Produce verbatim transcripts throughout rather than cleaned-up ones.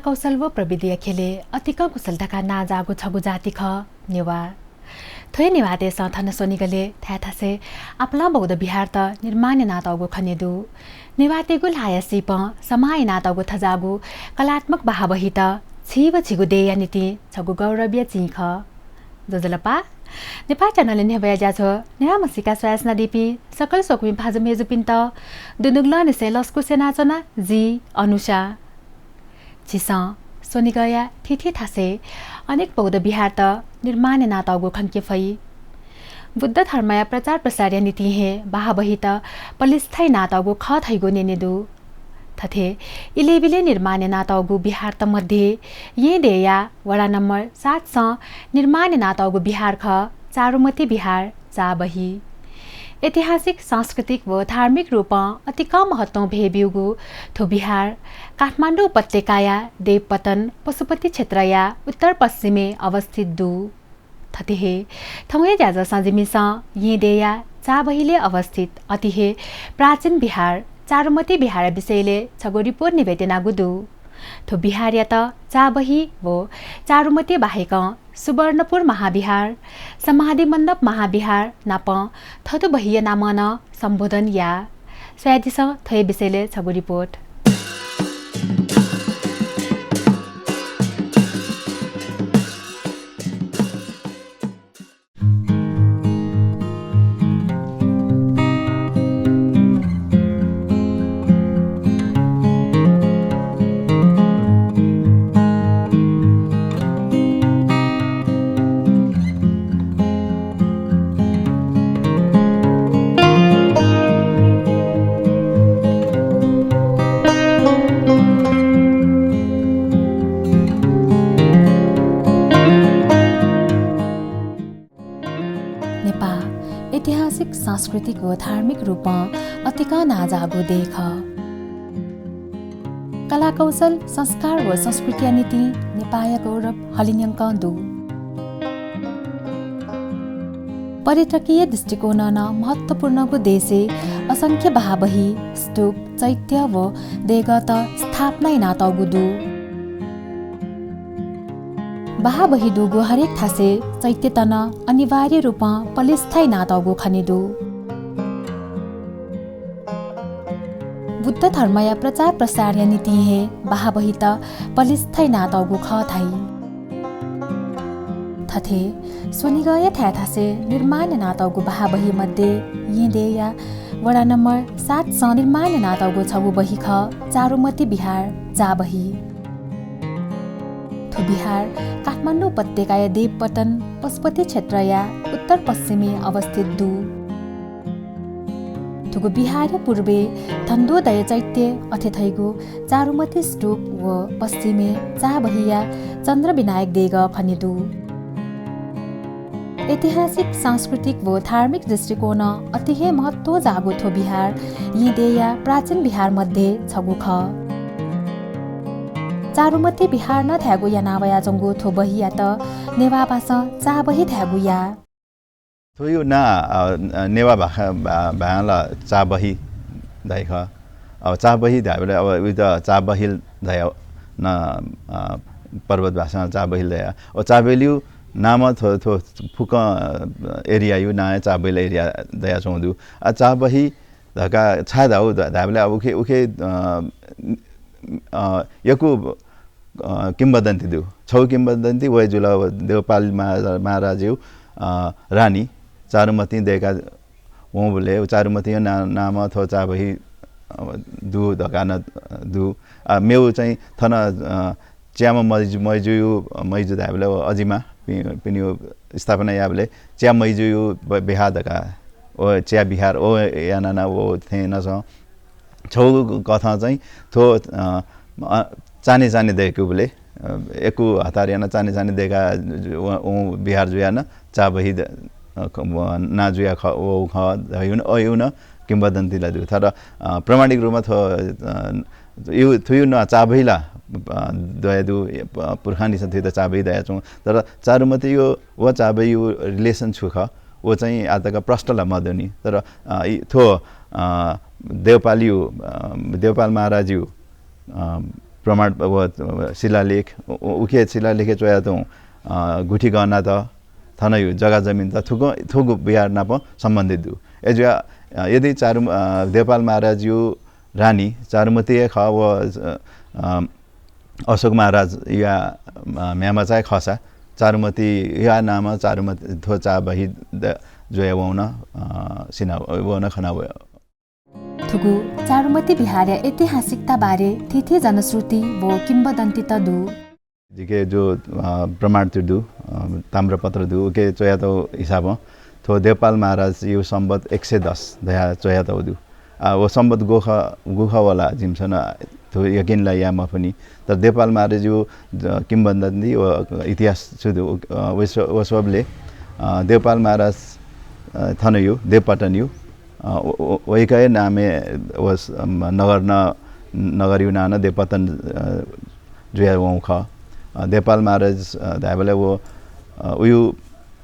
कौशल व प्रविधिया ख्यलय् अतिकं कुशल धकाः नांजाःगु छगू जाति खः नेवाः। थ्व हे नेवाःतय्‌सं थन स्वनिगलय् थाय् थासय् आपालं बौद्ध विहारत निर्माण यानातःगु खने दु। नेवाःतय्‌गु ल्हाःया सीपं समाः यानातःगु थज्याःगु कलात्मक बाहाबहित छि व छिगु देय्‌या निंतिं छगू गौरवया चिं खः। ज्वजलपा। नेपाः च्यानलया न्ह्यब्वया ज्याझ्वः नेवाः म्हसीका स्वयाच्वनादीपिं सकल स्वकुमि भाजु मय्‌जुपिन्त दुनुगलंनिसें लसकुस यानाच्वना जि अनुषा। झीसं स्वनिगःया थीथी थासय् अनेक बौद्ध विहारत निर्माण यानातःगु खंके फइ। बुद्ध धर्मया प्रचार प्रसारया निंतिं हे बाहाबहित पलिस्था यानातःगु खः धइगु न्यने दु। थथे इलय्‌बिलय् निर्माण यानातःगु विहारत मध्ये येँ देय्‌या वडा नम्बर सातसं निर्माण यानातःगु विहार खः चारुमति विहार चाबही। ऐतिहासिक, सांस्कृतिक व धार्मिक रूपं अतिकं महत्वं भय् ब्यूगु थ्व विहार काठमाडौं उपत्यकाया देवपतन पशुपति क्षेत्रया उत्तर पश्चिमय् अवस्थित दु। थथे हे थौंया ज्याझ्वलय् जिमिसं येँ देय्‌या चाबहिलय् अवस्थित अति हे प्राचीन विहार चारुमति विहारया विषयलय् छगू रिपोर्ट न्ह्यब्वयेत्यनागु दु। थ्व विहारयात चाबही व चारुमति बाहेकं सुवर्णपुर महाविहार, समाधि मण्डप महाविहार नापं थतुबहिया नामं नं सम्बोधन याः। स्वयादिसँ थ्व हे विषयलय् छगू रिपोर्ट। नेपाः ऐतिहासिक, सांस्कृतिक व धार्मिक रूपं अतिकं नांजाःगु देय् खः। कलाकौशल, संस्कार व संस्कृतिया निंतिं नेपाःया गौरव हलिंन्यंकं दु। पर्यटकीय दृष्टिकोणं नं महत्वपूर्णगु देशय् असंख्य बाहाबही, स्तूप, चैत्य व देगःत स्थापना यानातःगु दु। बाहाबही दुगु हरेक थासय् चैत्यत नं अनिवार्य रूपं पलिस्था यानातःगु खने दु। बुद्ध धर्मया प्रचार प्रसारया निंतिं हे बाहाबहित पलिस्था यानातःगु खः धाइ। थथे स्वनिगःया थाय् थासय् निर्माण यानातःगु बाहाबही मध्ये येँ देय्‌या वडा नम्बर सातसं निर्माण यानातःगु छगू बही खः चारुमति विहार चाबही। थ्व विहार काठमाडौं उपत्यकाया देवपतन पशुपति क्षेत्रया उत्तर पश्चिमय् अवस्थित दु। थुगु विहारया पूर्वय् धन्दोदय चैत्य अथे धइगु चारुमति स्तूप व पश्चिमय् चाबहिया चन्द्रविनायक देगः खने दु। ऐतिहासिक, सांस्कृतिक व धार्मिक दृष्टिकोणं अति हे महत्व जाःगु थ्व विहार येँ देय्‌या प्राचीन विहार मध्ये छगू खः। चारुमति विहार नं धायेगु याना वयाच्वंगु थ्व बहियात नेवाः भासं चाबही धायेगु याः। थ्वयु नां, अ, अ, नेवाः भाखा, भा-, भाय्‌ं ला चाबही धाइ खः। अब चाबही धायेबलय् अब उइत चाबहिल धया न, अ, पर्वत भासं चाबहिल धया। अब चाबहिलयु नामं थ्व, थ्व फुक्कं, अ, area यु नां हे चाबहिल area दयाच्वंगु दु। आ, चाबही धकाः छाय् धाउ ध-, धायेबलय् अब उखे, उखे, अ, अ, यक्व, अ, किंवदन्ती दु। छगू किंवदन्ती वय् जुल, व देवपाल महा-, महाराजयु, अ, रानी चारुमतिं दय्‌का वंबलय् व चारुमतिया ना-, नामं थ्व चाबही, अ, दु धकाः नं, अ, दु। आ, मेउ चाहिँ थन, अ, च्याम्ह मय्‌जु, मय्‌जुयु, मय्‌जु धायेबलय् व अजिमा पि-, पिनियु स्थापना याःबलय् च्या मय्‌जुयु ब-, बिहार धकाः, व च्या बिहार, व याना नं व थें नसं छगू कथं चाहिँ थ्व, अ, अ, चान्हय् चान्हय् दय्‌कूबलय्, अ, यक्व हतार यानाः चान्हय् चान्हय् दय्‌काः व, व बिहार जुयाः नं चाबही द-, अ, ख-, व, नां जुया ख-, व खः धयु नं, अयु नं किंवदन्ती ला दु। तर, अ, प्रमाणिक रूपमा थ्व, अ, यु, थुयु नं चाबही ला, अ, दया दु, अ, पुर्खांनिसें थुइत चाबही दयाच्वं। तर चारुमतियु व चाबहीयु relation छु खः, व चाहिँ आः तक प्रष्ट ला मदुनि। तर, अ, इ-, थ्व, अ, देवपालयु, अ, देवपाल महाराजयु, अ, प्रमाण व, व शिलालेख, उ, उ, उके शिलालेखे च्वयातःगु, अ, गुथि गहनात, थनयु जग्गा जमिनत थुक, थुगु बिहार नाप सम्बन्धित दु। अय्‌जुया, अ, यदि चारु, अ, देवपाल महाराजयु रानी चारुमति हे खः व, अ, अ, अशोक महाराजया, अ, म्ह्याय्‌मचा हे खःसा चारुमतिया नामं चारुमति थ्व चाबहि द-, जुया वं नं, अ, सिना व नं खना वः। थुगु चारुमति बिहारया ऐतिहासिकता बारे थीथी जनश्रुति व किंवदन्तीत दु। जिके जो, अ, प्रमाण तिर दु, अ, ताम्रपत्र दु, उके च्वयातःगु हिसाबं थ्व देवपाल महाराजयु संवत् एक सय दस धया च्वयातःगु दु। आ, व संवत् गुख, गुख वला जिमिसं नं थ्व यकिन ला याये मफुनि। तर देवपाल महाराजयु ज-, किंवदन्ती व इतिहास छु दु, अ, वस-, वसोबले, अ, देवपाल महाराज, अ, थनयु, देवपतनयु, अ, व, व, वय्‌कःया नामय् व स-, अम, नगर न, नगरयु नां नं देवपतन, अ, जुया वं खः। अ, देवपाल महाराज, अ, धायेबलय् व, अ, उयु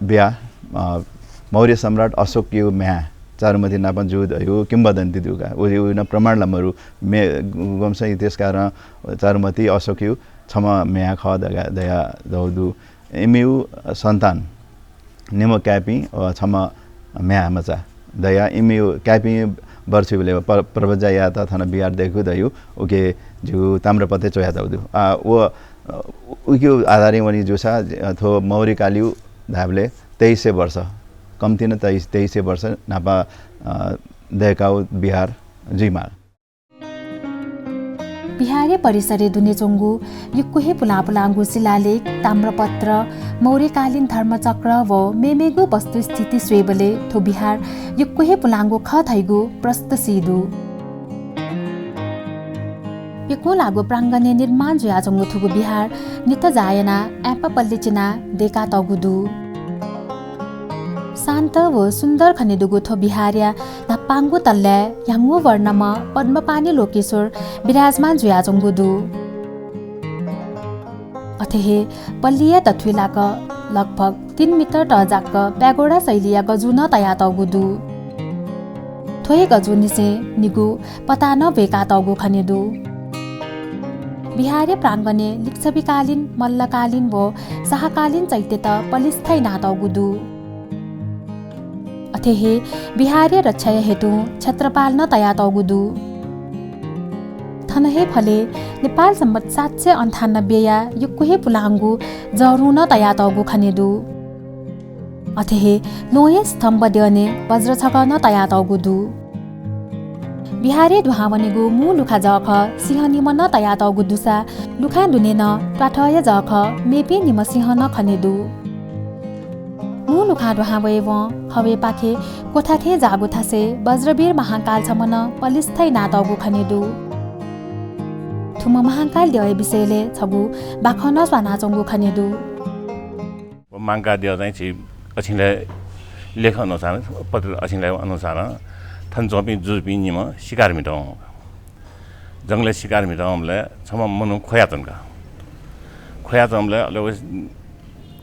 बिया, अ, मौर्य सम्राट अशोकयु म्ह्याय् चारुमति नाप जू धयु किंवदन्ती दु का। उयु नं प्रमाण ला मरु। मे-, गुम्हस्यां इतिहासकारं चारुमति अशोकयु छम्ह म्ह्याय् खः धया, धया दौ दु। इमियु सन्तान निम्ह काय्‌पिं व छम्ह म्ह्याय्‌मचा दया इमियु काय्‌पिं बरछुइबलय् प-, प्रव्रज्या यायेत थन बिहार दयेकु धयु उके जिगु ताम्रपत्रय् च्वयातःगु दु। आ, व, अ, उकियु आधारय् वनी जूसा, अ, थ्व मौर्यकालयु धायेबलय् तेइस सय वर्ष, कम्ति नं तेइस, तेइस सय वर्ष न्हापा, अ, दयेकाउ बिहार जुइमाल। बिहारया परिसरय् दुने च्वंगु यक्व हे पुलांपुलांगु शिलालेख, ताम्रपत्र, मौर्यकालीन धर्मचक्र व मेमेगु वस्तुस्थिति स्वयेबलय् थ्व बिहार यक्व हे पुलांगु खः धइगु प्रष्ट सी दु। यक्व लाःगु प्राङ्गणय् निर्माण जुयाच्वंगु थुगु बिहार नित जाः यानाः आँपा पल्ले चिनाः दयेकातःगु दु। शान्त व सुन्दर खने दुगु थ्व बिहारया न्हापांगु तल्लाय् ह्याउँगु वर्णम्ह पद्मपाणि लोकेश्वर विराजमान जुयाच्वंगु दु। अथे हे पल्लिया दथुइ लाक लगभग तीन मिटर तःजाक्क प्यागोडा शैलीया गजू नं तयातःगु दु। थ्व हे गजूनिसें निगू पताः नं ब्वय्‌कातःगु खने दु। बिहारया प्राङ्गणय् लिच्छविकालीन, मल्लकालीन व शाहकालीन चैत्यत पलिस्था यानातःगु दु। अथे हे बिहारया रक्षाया हेतुं क्षेत्रपाल नं तयातःगु दु। थन हे फलय् नेपाल संवत् सात सय अन्ठानब्बेया यक्व हे पुलांगु जःरुं नं तयातःगु खने दु। अथे हे ल्वहंया स्तम्भ द्यःने वज्र छकः नं तयातःगु दु। बिहारय् दुहां वनेगु मू लुखा जःखः सिंह निम्ह नं तयातःगु दुसा लुखां दुने नं त्वाथःया जःखः मेपिं निम्ह सिंह नं खने दु। मू लुखां दुहां वयेवं खवय्‌पाखे क्वथा थें जाःगु थासय् वज्रवीर महाकाल छम्ह नं पलिस्था यानातःगु खने दु। थुम्ह महाकाल द्यःया विषयलय् छगू बाखं नं स्वानाच्वंगु खने दु। व महाकाल द्यः चाहिँ झी अछिंलय् लेख अनुसार, पत्र अछिंलय् अनुसार थन च्वंपिं जुजुपिं निम्ह शिकार म्हितः वं। जंगलय् शिकार म्हितः वंबलय् छम्ह मनू ख्वयाच्वन का। ख्वयाच्वंबलय् अले व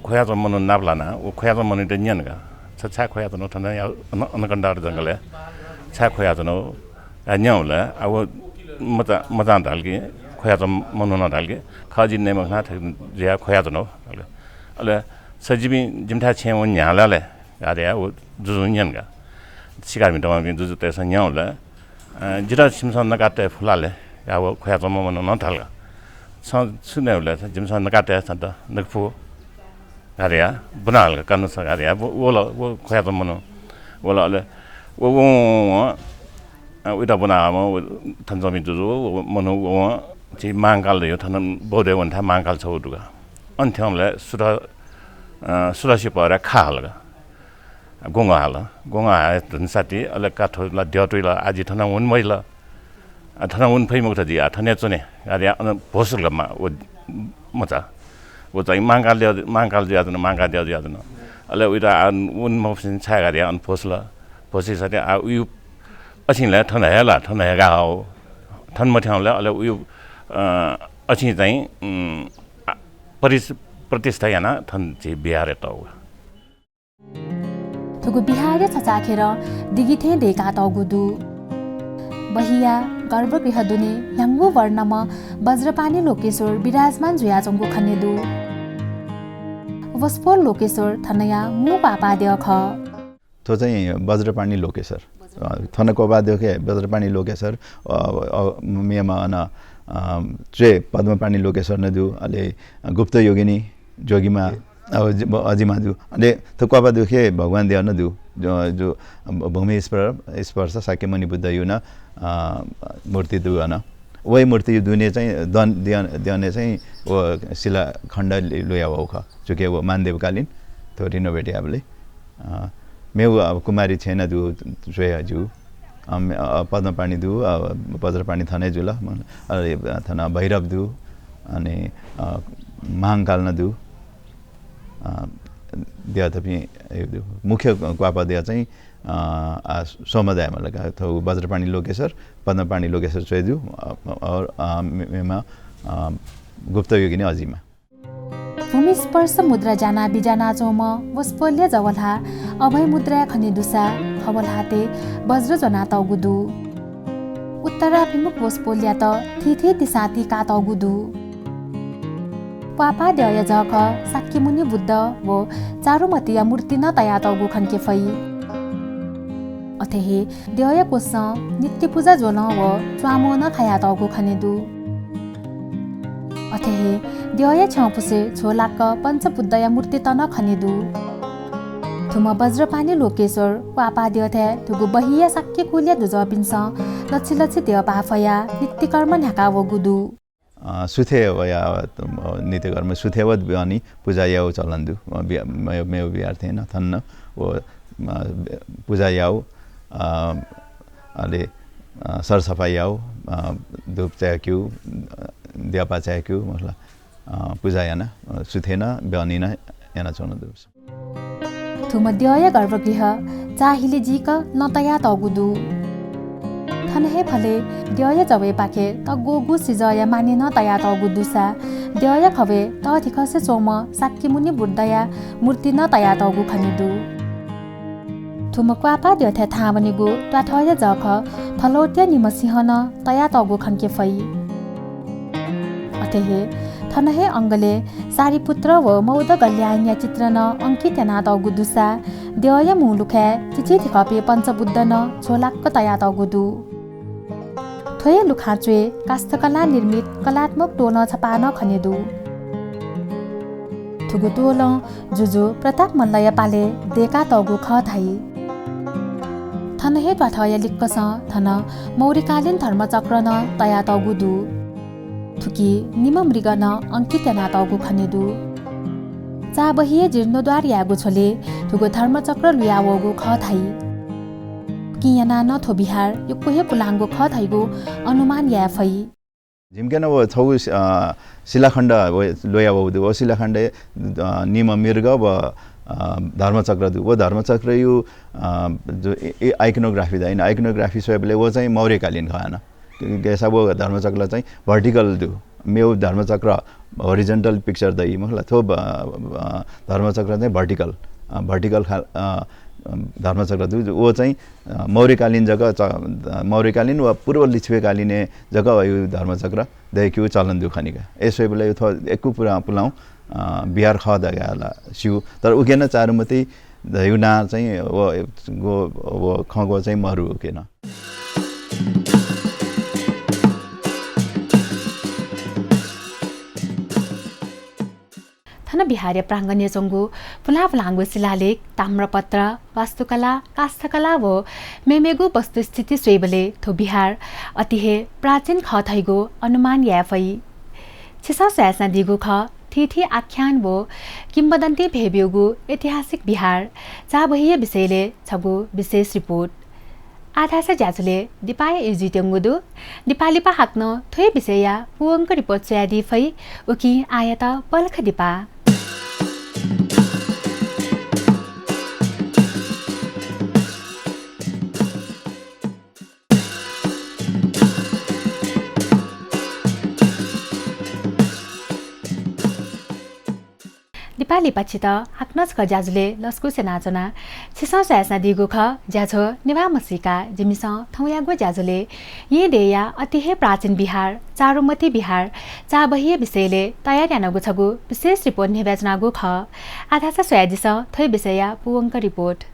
ख्वयाच्वंम्ह मनू नाप लानाः व ख्वयाच्वंम्ह मनूयात न्यन का, "छ छाय् ख्वयाच्वन थन या-, अन-, अनकन्दार जंगलय् छाय् ख्वयाच्वन?" धकाः न्यंबलय् आ व मचा-, मचां धाल कि, ख्वयाच्वंम्ह मनुखं धाल कि, "खः, जिं नये मखना, थथे जुयाः ख्वयाच्वन" धाल। अले "छ जिमि-, जिमिथाय् छेँय् वने न्ह्याः ला ले?" धयाः व जुजुं न्यन का। शिकार म्हितः वंपिं जुजुतय्‌सं न्यंबलय्, "अ, जितः छिमिसं नका तये फु ला ले?" धयाः व ख्वयाच्वंम्ह मनुखं धाल का। "छं छु नये फु ले? जिमिसं नका तये छन्त, नके फु" धयाः ब्वना हल का, "का नु छ" धयाः व, वल, व ख्वयाच्वंम्ह मनू वल। अले व, व, व, अ, वयात ब्वना हःम्ह व थन च्वंपिं जुजु व, व मनू वं झी महाकाल धइगु थन बौद्धय् वनेथाय् महाकाल छगू दु का। अन थ्यंबलय् सुथ-, अ, सुथसिया पहराय् खा हल का। ग्वंगः हाल। ग्वंगः हाये धुनसाथं अले का थ्व ला द्यः तुइ ला, आः जि थन वने मजिल। आ, थन वने फइ मखुत जि, आ, थन हे च्वने धयाः अन भ्वसुल का मा-, व मचा। व चाहिँ महाकाल द्यः, महाकाल जुयाच्वन, महाकाल द्यः जुयाच्वन। अले वयात आ वने मफुसें छाय् धयाः अन भ्वसुल। भ्वसुलिसाथं आ उयु अछिं ला थन हये ला, थन हयेका हौ। थन मथ्यंबलय् अले उयु, अ, अछिं चाहिँ, उम्, आ, परिस-, प्रतिष्ठा यानाः थन झी बिहारय् तःगु। थुगु बिहारया छचाःखेरं दिगि थें दयेकातःगु दु। बहिया गर्भगृह दुने ह्याउँगु वर्णम्ह वज्रपाणि लोकेश्वर विराजमान जुयाच्वंगु खनेदु। वसपोल लोकेश्वर थनया मू क्वापाद्यः खः। थ्व चाहिँ वज्रपाणि लोकेश्वर। अ, थन क्वापाद्यःखे वज्रपाणि लोकेश्वर, अ, अ, मेम्ह अन, अ, च्वय् पद्मपाणि लोकेश्वर नं दु, अले गुप्त योगिनी, जोगिमा, अ, अजि-, अजिमा दु। अले थ्व क्वापाद्यःखे भगवानद्यः नं दु। जो, जो भूमि स्पर-, स्पर्श शाक्यमुनि बुद्धयु नं, अ, मूर्ति दु अन। वहे मूर्ति दुने चाहिँ दन-, द्यः-, द्यःने चाहिँ व शिलाखण्ड लु-, लुया वःगु खः। चुके व मानदेवकालीन, थ्व renovate याःबलय्। अ, मेगु अब कुमारी छेँ नं दु, च्वय् ज्यू। अ, मे-, अ, पद्मपाणि दु, अ, वज्रपाणि थन हे जुल। अले थन भैरव दु, अनि, अ, महांकाल नं दु। अ, द्यः थपिं, ए, दु। मुख्य क्वापाद्यः चाहिँ, अ, आ, स्वम्ह दाइम्ह लगा, थ्व वज्रपाणि लोकेश्वर, पद्मपाणि लोकेश्वर च्वय् दु, अ, अ, अ, मे-, मेम्ह, अ, गुप्त योगिनी अजिमा। भूमि स्पर्श मुद्रा ज्याना बिज्यानाच्वंम्ह वसपोलया जव ल्हाः अभय मुद्राय् खने दुसा खव ल्हातय् वज्र ज्वनातःगु दु। उत्तराभिमुख वसपोलयात थीथी दिसां तीकातःगु दु। क्वापाद्यःया जःखः शाक्यमुनि बुद्ध व चारुमतिया मूर्ति नं तयातःगु खंके फइ। अथे हे द्यःया क्वसं नित्य पुजा ज्वलं व च्वामं नं खयातःगु खने दु। अथे हे द्यःया छ्यंपुसे झ्वलाक्क पञ्चबुद्धया मूर्तित नं खने दु। थुम्ह वज्रपाणि लोकेश्वर क्वापाद्यःथाय् थुगु बहिया शाक्यकुलया दुजःपिन्सं लछि लछि द्यः पाफयाः नित्यकर्म न्ह्याका वःगु दु। अ, सुथय् वया, अ, नित्यकर्म सुथय् व ब्यःनि पुजा याउ चलन दु। अ, ब्य-, मेव, मेव बिहार थें नं थन नं व, अ, पुजा याउ, अ, अले, अ, सरसफाइ याउ, अ, धूप चाय्‌क्यु, अ, द्यःपा चाय्‌क्यु, मखुला, अ, पुजा याना, अ, सुथय् नं ब्यःनि नं यानाच्वना दु। थुम्ह द्यःया गर्भगृह चाःहिले जीक लँ तयातःगु दु। थन हे फलय् द्यःया जवय्‌पाखे तग्वःगु सिजःया माने नं तयातःगु दुसा द्यःया खवय् तःधिकःसे च्वंम्ह शाक्यमुनि बुद्धया मूर्ति नं तयातःगु खने दु। थुम्ह क्वापाद्यःथाय् थाहां वनीगु त्वाथःया जःखः थलौत्या निम्ह सिंह नं तयातःगु खंके फइ। अथे हे थन हे अंगलय् सारिपुत्र व मौद्गल्यायनया चित्र नं अंकित यानातःगु दुसा द्यःया मू लुखाय् चिचिधिकःपिं पञ्चबुद्ध नं झ्वलाक्क तयातःगु दु। थ्व हे लुखां च्वय् काष्ठकलां निर्मित कलात्मक तोलं छपाः नं खने दु। थुगु तोलं जुजु प्रताप मल्लया पालय् दय्‌कातःगु खः धाइ। थन हे त्वाथःया लिक्कसं थन मौर्यकालीन धर्मचक्र नं तयातःगु दु। थुकी निम्ह मृग नं अंकित यानातःगु खने दु। चाःबहिया जीर्णोद्धार यायेगु झ्वलय् थुगु धर्मचक्र लुया वःगु खः धाइ। उकिं यानाः नं थ्व बिहार यक्व हे पुलांगु खः धइगु अनुमान याये फइ। जिमिके नं व छगू, अ, शिलाखण्ड व ल्वया वःगु दु। व शिलाखण्डय्, अ, निम्ह मृग व, अ, धर्मचक्र दु। व धर्मचक्रयु, अ, जो इ-, इ-, iconography धाइ नि, iconography स्वयेबलय् व चाहिँ मौर्यकालीन खः हानं। गय्‌सा व धर्मचक्र चाहिँ vertical दु। मेव धर्मचक्र horizontal picture दइ मखुला, थ्व ब-, अ, धर्मचक्र चाहिँ vertical, अ, vertical खा-, अ, धर्मचक्र दु। व चाहिँ अ, मौर्यकालीन जक च-, अ, मौर्यकालीन वा पूर्व लिच्छविकालीनय् जक वयु धर्मचक्र दय्‌केगु चलन दु खनिका। अय् स्वयेबलय् थ्व यक्व पुला-, पुलांगु, अ, बिहार खः धकाः ला स्यू। तर उके नं चारुमति धयु नां चाहिँ व, व, व खँग्वः चाहिँ मरु उके नं। थन बिहारया प्राङ्गणय् च्वंगु पुलांपुलांगु शिलालेख, ताम्रपत्र, वास्तुकला, काष्ठकला व मेमेगु वस्तुस्थिति स्वयेबलय् थ्व बिहार अति हे प्राचीन खः धइगु अनुमान याये फइ। छिसं स्वयाच्वनादीगु खः, थीथी आख्यान व किंवदन्ती भय्‌ब्यूगु ऐतिहासिक बिहार चाःबहिया विषयलय् छगू विशेष रिपोर्ट। आः धाःसा ज्याझ्वलय् दिपाया ई जुइत्यंगु दु। दिपा लिपा हाकनं थ्व हे विषयया पूवंक रिपोर्ट स्वयादी फइ। उकिं आःयात पलख दिपा। लिपा लिपा छित हाकनं छकः ज्याझ्वलय् लसकुस यानाच्वना। छिसं स्वयाच्वनादीगु खः ज्याझ्वः नेवाः म्हसीका। जिमिसं थौंयागु ज्याझ्वलय् येँ देय्‌या अति हे प्राचीन विहार चारुमति विहार चाबहिया विषयलय् तयार यानागु छगू विशेष रिपोर्ट न्ह्यब्वयाच्वनागु खः। आः धाःसा स्वयादिसँ थ्व विषयया पूवंक रिपोर्ट।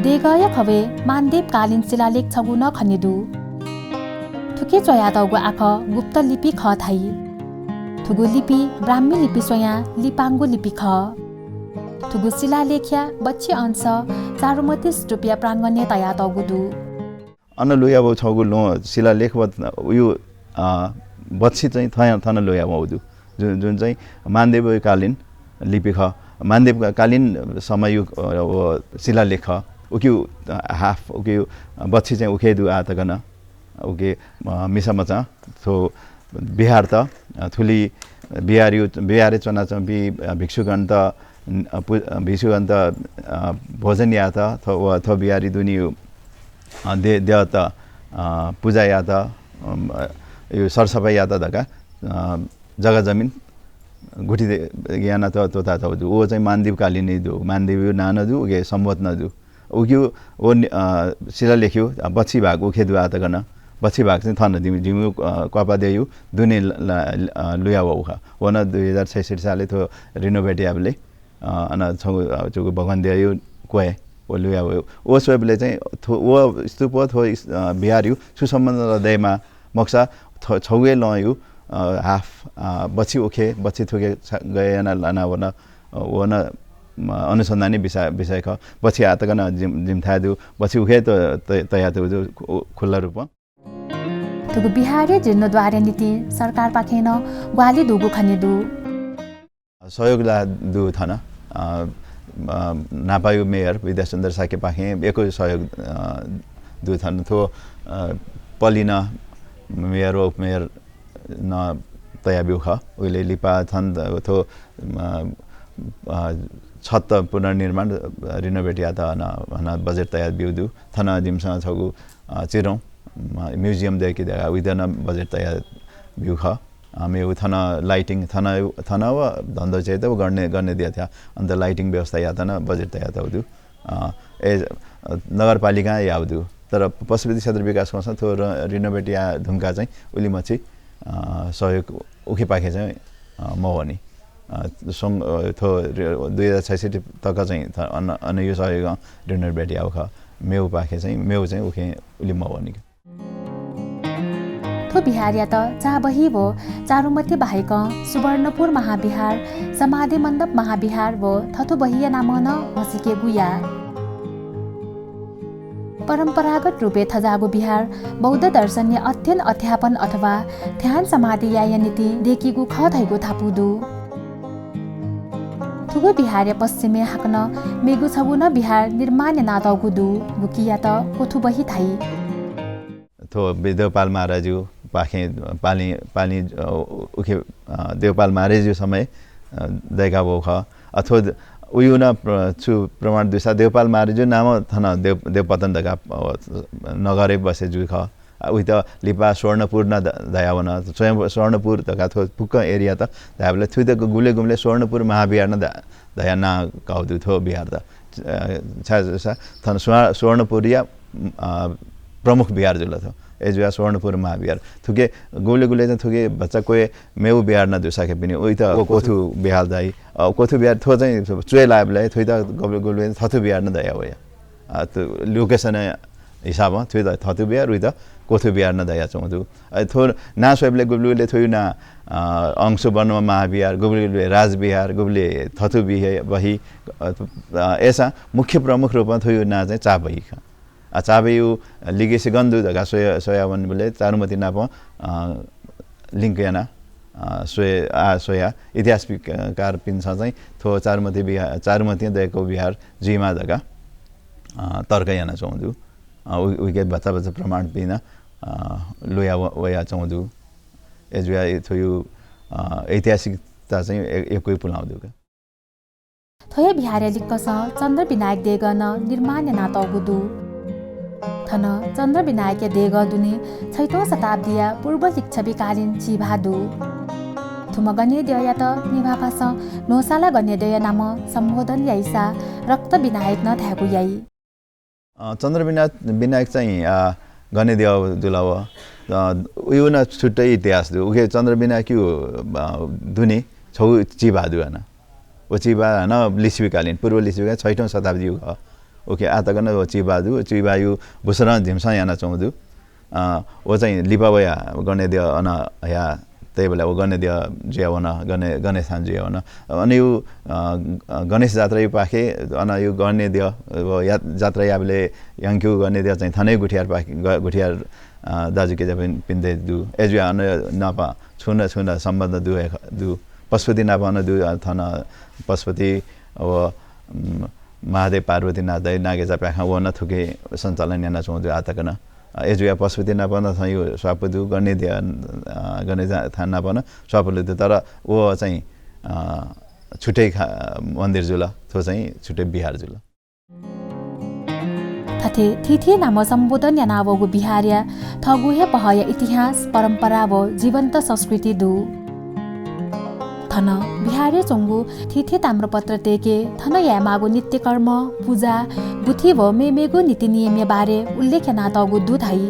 देगःया खवय् मानदेवकालीन शिलालेख छगू नं खने दु। थुकी च्वयातःगु आखः गुप्त लिपि खः धाइ। थुगु लिपि ब्राह्मी लिपि स्वयां लिपांगु लिपि खः। थुगु शिलालेखया बच्छि अंश चारुमति स्तूपया प्राङ्गणय् तयातःगु दु। अन लुयावःगु छगू ल्वहं शिलालेख व उगु, अ, बच्छि चाहिँ थन, थन लुयावःगु दु, जुन, जुन चाहिँ मानदेवकालीन लिपि खः। मानदेवकालीन समयया, अ, व शिलालेख खः। उकिया, अ, हाफ, उकिया बच्छि चाहिँ उखे दु आः तक नं। उके, अ, मिसा मचां थ्व विहारत, अ, थुलि विहारया, विहारय् च्वनाच्वंपिं, अ, भिक्षुगणत, अ, पु-, अ, भिक्षुगणत, अ, भोजन यायेत थ्व, व थ्व विहारया दुने, अ, दे-, द्यःत, अ, पुजा यायेत, अम, अ, यो सरसफाइ यायेत धकाः, अ, जग्गा जमिन गुथि दे-, याना त-, त्वःतातःगु दु। व चाहिँ मानदेवकालीन दु। मानदेवया नां नं दु, उके संवत् नं दु। उकिया व नि-, अ, शिलालेखया, अ, बच्छि भाग उखे दु आः तक नं। बच्छि भाग चाहिँ थन जिमि-, जिमिगु, अ, क्वापाद्यःया दुने ल-, ल-, अ, लुयावःगु खः। व नं दुई हजार छैसट्ठी सालय् थ्व renovate याःबलय्, अ, अन छगू, अ, छगू भगवानद्यःया क्वय् व लुयावःगु। व स्वयेबलय् चाहिँ थ्व, व स्तूप, थ्व, अ, विहारया छु सम्बन्ध दयेमाः मखुसा, थ्व छगू हे ल्वहंया, अ, हाफ, अ, बच्छि उखे, बच्छि थुखे छ-, गय् यानाः लानावन, अ, व नं, म, अनुसन्धानया विषय, विषय खः। बच्छि आः तक नं जिम-, जिमिथाय् दु, बच्छि उखे त-, त-, तयातःगु दु, खु-, खुल्ला रूपं। थुगु विहारया जीर्णोद्धारया निंतिं सरकारपाखें नं ग्वाहालि दुगु खने दु। सहयोग ला दु थन। अ, अ, न्हापाया मेयर विद्यासुन्दर शाक्यपाखें यक्व सहयोग, अ, दु थन। थ्व, अ, पलि नं मेयर व उपमेयर नं तयाब्यूगु खः। उइले लिपा थन द-, थ्व, अ, अ, छत पुनर्निर्माण, अ, renovate यायेत अन, अन budget तयाब्यूगु दु। थन जिमिसं छगू, अ, चिधंगु, अ, museum दय्‌के धकाः उइत नं budget तयाब्यूगु खः। अ, मेगु थन lighting, थन, थन व धन्दा चयेत व गणेद्यःया अन्त lighting व्यवस्था यायेत नं budget तयातःगु दु। अ, ए, अ, नगरपालिकां याःगु दु। तर पशुपति क्षेत्र विकास कोषं थ्व र-, renovate याये धुंकाः चाहिँ उलिमछि, अ, सहयोग उखेपाखे चाहिँ, अ, मवःनि। अ, स्वं-, अ, थ्व रि-, दुई हजार छैसट्ठी तक चाहिँ थ-, अन-, अनया सहयोगं renovate याःगु खः। मेगुपाखे चाहिँ, मेगु चाहिँ उखे उलि मवःनि। थ्व विहारयात चाबही व चारुमति बाहेकं सुवर्णपुर महाविहार, समाधि मण्डप महाविहार व थथुबहिया नामं नं म्हसीकेगु याः। परम्परागत रूपय् थज्याःगु विहार बौद्ध दर्शनया अध्ययन अध्यापन अथवा ध्यान समाधि यायेया निंतिं दयेकीगु खः धइगु धापू दु। थुगु विहारया पश्चिमय् हाकनं मेगु छगू नं विहार निर्माण यानातःगु दु, गुकियात क्वथुबही धाइ। थ्व बि-, देवपाल महाराजयापाखें पालिं, पालिं, अ, उखे, अ, देवपाल महाराजया समय, अ, दय्‌कावःगु खः। अ, थ्व द-, उया नं प्र-, छु प्रमाण दुसा देवपाल महाराजया नामं थन देव-, देवपतन धकाः, अ, नगरय् बसे जूगु खः। अ, उइत लिपा स्वर्णपुर नं ध-, धयावन। स्वयं स्वर्णपुर धकाः थ्व फुक्क area त धायेबलय् थुइत गुबलें गुबलें स्वर्णपुर महाविहार नं ध-, धयाः नां काःगु दु थ्व विहारत। अ, छाय् धाःसा थन स्वा-, स्वर्णपुरया, अ, प्रमुख विहार जुल थ्व। अय्‌जुयाः स्वर्णपुर महाविहार। थुके गुबलें गुबलें चाहिँ थुके भचा क्वय् मेगु विहार नं दुसा खः पिने, उइत क्वथु विहार धाइ। अ, क्वथु विहार थ्व चाहिँ च्वय् लायेबलय् थुइत गुबलें गुबलें थथु विहार नं धयावया। अ, थ्व location-या हिसाबं थुइत थथु विहार, उइत क्वथु विहार नं धयाच्वंगु दु। अ, थ्व नां स्वयेबलय् गुबलें गुबलें थुया नां, अ, अंशुवर्णम महाविहार, गुबलें गुबलें राजविहार, गुबलें थथु विहे-, बही, अ, अ, अय्‌सां मुख्य प्रमुख रूपं थुया नां चाहिँ चाबही खः। आ, चाबेयु legacy गन दु धकाः स्वया, स्वया वनेबलय् चारुमति नाप, अ, link याना, अ, स्वया, आ, स्वया। इतिहासकारपिन्सं चाहिँ थ्व चारुमति विहा-, चारुमतिं दय्कूगु विहार जुइमाः धकाः, अ, तर्क यानाच्वंगु दु। अ, उ-, उइके भचा भचा प्रमाण पिना, अ, लुया व-, वयाच्वंगु दु। अय्जुया थ्वयु, अ, ऐतिहासिकता चाहिँ य-, यक्व पुलांगु दु का। थ्व हे विहारया लिक्कसं चन्द्रविनायक देगः नं निर्माण यानातःगु दु। थन चन्द्रविनायकया देगः दुने छैठौं शताब्दीया पूर्व लिच्छविकालीन चिभाः दु। थुम्ह गनेद्यःयात नेवाः भासं न्होसाला गनेद्यःया नामं सम्बोधन याइसा रक्त विनायक नं धायेगु याइ। अ, चन्द्रविना-, विनायक चाहिँ, अ, गनेद्यः जुल व। अ, उयु नं छुट्टै इतिहास दु। उके चन्द्रविनायकयु, अ, दुने छगू चिभाः दु हानं। व चिभाः हानं लिच्छविकालीन, पूर्व लिच्छविकालीन छैठौं शताब्दीयु खः। उके आः तक नं व चिभाः दु। चिभाःयु बुसरं झिंसं यानाच्वंगु दु। अ, व चाहिँ लिपा वया गनेद्यः अन हया तयेबलय् व गनेद्यः जुया वन, गने-, गनेश थान जुया वन। अन यु, अ, अ, गणेश जात्रायु पाखे अन यु गनेद्यः व या-, जात्रा याबलय् यंक्यु गनेद्यः चाहिँ थनै गुठियार पाखे, ग-, गुठियार, अ, दाजुकिजापिन्त दु। अय्जुया अन नाप छुं न छुं न सम्बन्ध दु हे ख-, दु। पशुपति नाप अन दु, अ, थन पशुपति व, उम्, महादेव पार्वती नादय् नागेचा प्याखं व नं थुके सञ्चालन यानाच्वंगु दु आः तक नं। अ, अय्जुया पशुपति नाप नं थन यु स्वापू दु, गनेद्यः, अ, गनेद्यः थान नाप नं स्वापू दु, तर व चाहिँ, अ, छुट्टै खा-, मन्दिर जुल, थ्व चाहिँ छुट्टै विहार जुल। थथे थीथी नामं सम्बोधन यानावःगु विहारया थःगु हे पहःया इतिहास, परम्परा व जीवन्त संस्कृति दु। थन विहारय् च्वंगु थीथी ताम्रपत्र तय्के थन यायेमाःगु नित्यकर्म, पुजा, गुथि व मेमेगु नीतिनियमया बारे उल्लेख यानातःगु दु धाइ।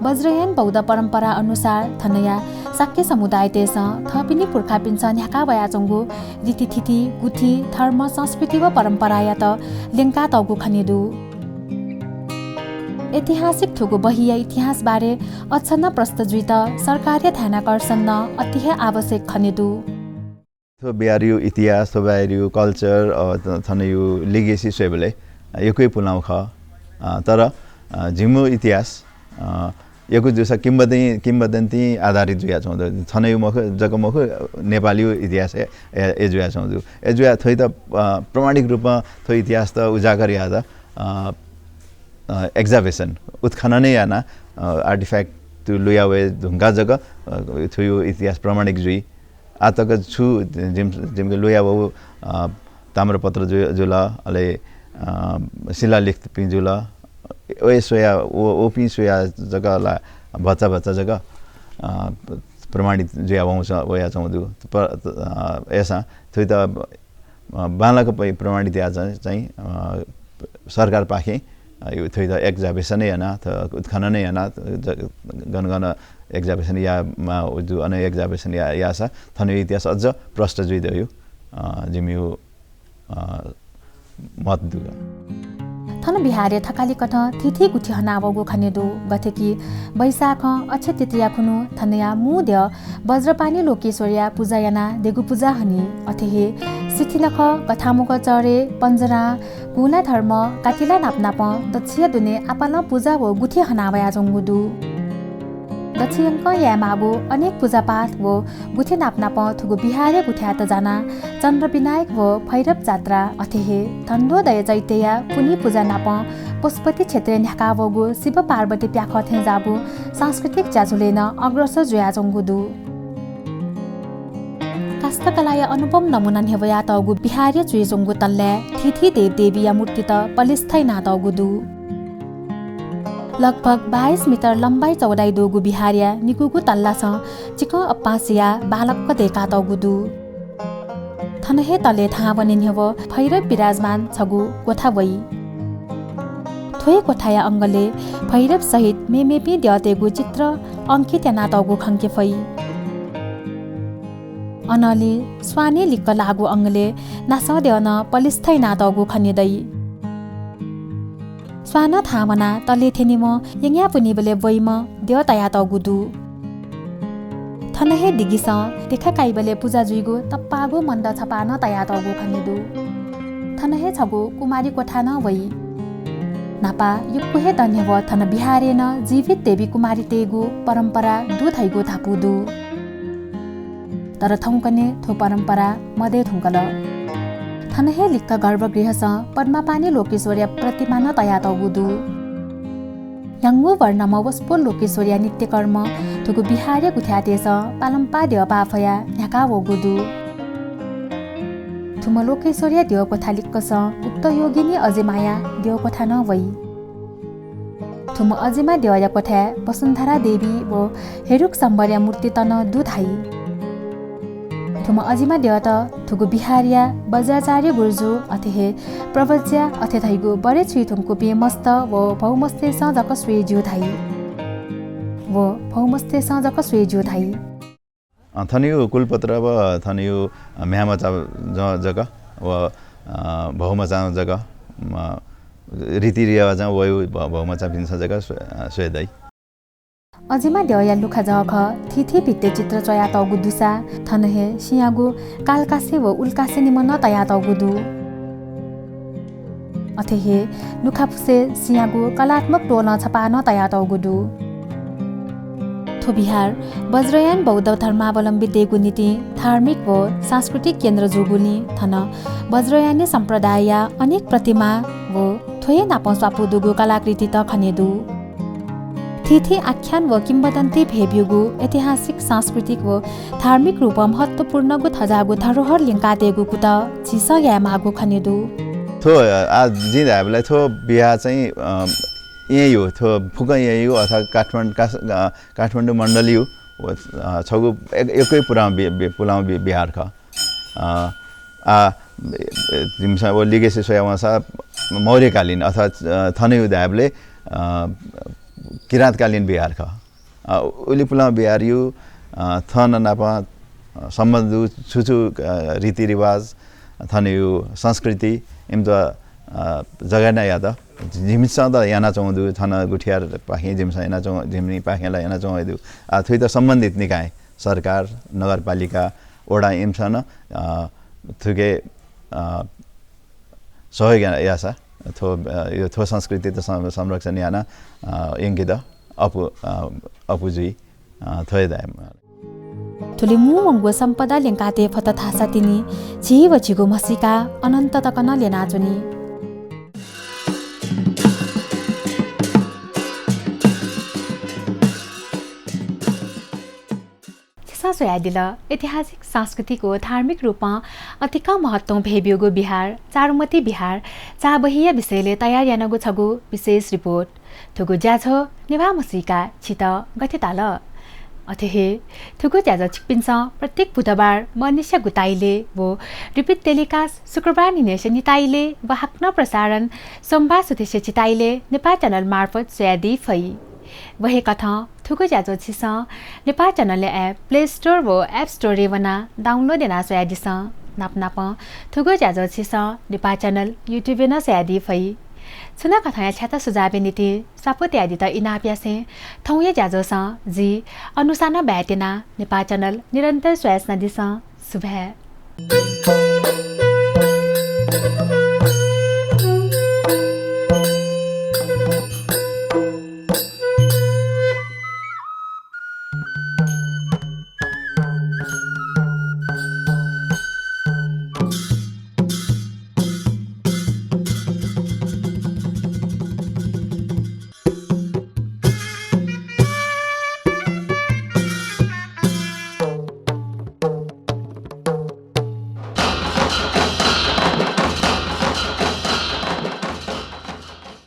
वज्रयान बौद्ध परम्परा अनुसार थनया शाक्य समुदायतय्सं थःपिनि पुर्खापिन्सं न्ह्याका वयाच्वंगु रीतिथिति, गुथि, धर्म, संस्कृति व परम्परायात ल्यंकातःगु खने दु। ऐतिहासिक थुगु बहिया इतिहास बारे अझ नं प्रष्ट जुइत सरकारया ध्यानाकर्षण नं अति हे आवश्यक खने दु। थ्व विहारयु इतिहास, थ्व विहारयु culture, अ, थ-, थनयु legacy स्वयेबलय्, अ, यक्व पुलांगु खः। अ, तर, अ, जिमिगु इतिहास, अ, यक्व जूसा किंवदन्ती, किंवदन्ती आधारित जुयाच्वंगु दु। थनयु मखु, जक मखु, नेपालयु इतिहास हे, हे, हे जुयाच्वंगु दु। अय्जुया थ्वइत, अ, प्रमाणिक रूपं थ्व इतिहासत उजागर यायेत, अ, अ, excavation, उत्खनन याना, अ, artifact लुया वये धुंकाः जक, अ, थ्वयु इतिहास प्रमाणिक जुइ। आः तक छु जिम-, जिमिके लुया वःगु, अ, ताम्रपत्र जु-, जुल, अले, अ, शिलालिखपिं जुल, वये स्वया, व-, वपिं स्वया जक ला भचा भचा जक, अ, प्रमाणित जुया वंस-, वयाच्वंगु दु। प-, अ, अय्सां थुइत, अ, बांलाक पै-, प्रमाणित याः चाहिँ, चाहिँ, अ, सरकारपाखें, अ, यु-, थुइत excavation याना, थ-, उत्खनन याना, थ-, ज-, गन गन excavation यायेमाः दु, अन excavation या-, याःसा थनयु इतिहास अझ प्रष्ट जुइ धयु, अ, जिमियु, अ, मत दु। थन विहारय् थकालिकथं थीथी गुथि हनावःगु खने दु, गथे कि वैशाखं अक्षय तृतीया खुन्हु थनया मू द्यः वज्रपाणि लोकेश्वरया पुजा यानाः देगु पुजा हनी। अथे हे सिथिनखः, कथामुक चरे, पञ्जरां, गुंला धर्म, कातिला नापनापं दच्छिया दुने आपालं पुजा व गुथि हनावयाच्वंगु दु। दच्छियंकं यायेमाःगु अनेक पुजापाठ व गुथि नापनापं थुगु विहारया गुथियात जानाः चन्द्रविनायक व भैरव जात्रा, अथे हे धनदोदय चैत्यया पुन्हि पुजा नापं पशुपति क्षेत्रय् न्ह्याकावःगु शिव पार्वती प्याखं थें जाःगु सांस्कृतिक ज्याझ्वलय् नं अग्रसर जुयाच्वंगु दु। काष्ठकलाया अनुपम नमुना न्ह्यब्वयातःगु विहारया च्वय् च्वंगु तल्लाय् थीथी देवदेवीया मूर्तित पलिस्था यानातःगु दु। लगभग बाइस मिटर लम्बाइ चौडाइ दुगु विहारया निगूगु तल्लासं चिकं अप्पां सियाः बांलाक दय्कातःगु दु। थन हे तलय् थाहां वने न्ह्यब्वं भैरव विराजमान छगू ग्वथा वइ। थ्व हे ग्वथाया अंगलय् भैरव सहित मेमेपिं द्यःतय्गु चित्र अंकित यानातःगु खंके फइ। अनंलि स्वानय् लिक्क लाःगु अंगलय् नासः द्यः नं पलिस्था यानातःगु खने दइ। स्वानं थाहां वनाः तलय् थ्यनीम्ह यंयाः पुनीबलय् ब्वइम्ह द्यः तयातःगु दु। थन हे दिगिसं देखा काइबलय् पुजा जुइगु तप्पाःगु मण्डप छपाः नं तयातःगु खने दु। थन हे छगू कुमारी कोठा नं वइ। न्हापा यक्व हे दँ न्ह्यः थन बिहारय् नं जीवित देवी कुमारीतय्‌गु परम्परा दु धइगु धापू दु। तर थौंकन्हय् थ्व परम्परा मदये धुंकल। थन हे लिक्क गर्भगृहसं पद्मापाणि लोकेश्वरया प्रतिमा नं तयातःगु दु। ह्याउँगु वर्णम्ह वसपोल लोकेश्वरया नित्यकर्म थुगु बिहारया गुथ्याःतय्‌सं पालंपाः द्यः पाफयाः न्ह्याका वःगु दु। थुम्ह लोकेश्वरया द्यःक्वथा लिक्कसं उक्त योगिनी अजिमाया द्यःक्वथा नं वइ। थुम्ह अजिमा द्यःया क्वथाय् वसुन्धरा देवी व हेरुक शम्बरया मूर्तित नं दु धाइ। थुम्ह अजिमा द्यःत थुगु बिहारया वज्राचार्य गुरुजु, अथे हे प्रव्रज्या अथे धइगु बरे छुइ धुंकूपिं मस्त व भौमस्तय्‌सं जक स्वये ज्यू धाइ। व भौमस्तय्‌सं जक स्वये ज्यू धाइ। अ, थनयु कुलपत्र व थनयु, अ, म्ह्याय्‌मचा ज-, जक व, अ, भौमचा जक, अ, रीतिरिवाजं वयु भ-, भौमचापिन्सं जक स्व-, अ, स्वये दइ। अजिमा द्यःया लुखा जःखः थीथी भित्तय् चित्र च्वयातःगु दुसा थन हे सिँयागु कालकासे व उल्कासे निम्ह नं तयातःगु दु। अथे हे लुखाफुसय् सिँयागु कलात्मक तोलं छपाः नं तयातःगु दु। थ्व बिहार वज्रयान बौद्ध धर्मावलम्बीतय्‌गु निंतिं धार्मिक व सांस्कृतिक केन्द्र जूगुलिं थन वज्रयानी सम्प्रदायया अनेक प्रतिमा व थ्व हे नापं स्वापू दुगु कलाकृतित खने दु। थीथी आख्यान व किंवदन्ती भय्‌ब्यूगु ऐतिहासिक, सांस्कृतिक व धार्मिक रूपं महत्त्वपूर्णगु थज्याःगु धरोहर लिंकातयेगु कुतः झीसं यायेमाःगु खने दु। थ्व, अ, आः जिं धायेबलय् थ्व बिहार चाहिँ, अ, येँयु, थ्व फुक्कं येँयु अर्थात् काठमाडौं, कास-, अ, काठमाडौं मण्डलयु व, अ, छगू एक-, यक्व हे पुलांगु बि-, बि-, पुलांगु बि-, बिहार खः। अ, आ, ए, ए, जिमिसं व legacy स्वया वंसा मौर्यकालीन अथवा, अ, थनयु धायेबलय्, अ, किराँतकालीन बिहार खः। अ, उलि पुलांगु बिहारयु, अ, थन नाप, अ, सम्बन्ध दु छु छु, अ, रीतिरिवाज, थनयु संस्कृति, इमित, अ, जगेर्ना यात। जिमिसं त यानाच्वंगु दु, थन गुथियारपाखें जिमिसं यानाच्वं-, जिमिपाखें ला यानाच्वंगु दु। आ, थुइत सम्बन्धित निकाय, सरकार, नगरपालिका, वडा इमिसं नं, अ, थुके, अ, सहयोग या-, याःसा थ्व, अ, यो थ्व संस्कृतित सं-, संरक्षण याना, अ, यंकेत अःपु, अ, अःपु जुइ, अ, थ्व हे धाये। थुलि मू वंगु सम्पदा लिंकातये फत धाःसा तिनि झी व झीगु म्हसीका अनन्त तक नं ल्यनाच्वनी। छिसं स्वयादिल, ऐतिहासिक, सांस्कृतिक व धार्मिक रूपं अतिकं महत्त्वं भय्‌ब्यूगु बिहार, चारुमती बिहार, चाबहिया विषयलय् तयार यानागु छगू विशेष report। थुगु ज्याझ्वः नेवाः म्हसीका छित गथे ताल? अथे हे थुगु ज्याझ्वः छिकपिन्सं प्रत्येक बुधबार मनिष्या गुताइले व repeat telecast शुक्रबार न्हिनय्‌से निताइले व हाकनं प्रसारण सोमबार सुथय्‌से छिताइले नेपाल channel मार्फत स्वयादी फइ। व हे कथं थुगु ज्याझ्वः छिसं Nepal channel app Play Store व App Store-य् वनाः download यानाः स्वयादिसँ। नाप नापं थुगु ज्याझ्वः छिसं नेपाल channel YouTube-य् नं स्वयादी फइ। छुं नं कथंया छ्याता सुझावया निंतिं स्वापू तयादीत इनाप यासें थौंया ज्याझ्वलय् जि अनुषां बाय् त्यना। नेपाल channel निरन्तर स्वयाच्वनादिसँ। सुभाय्।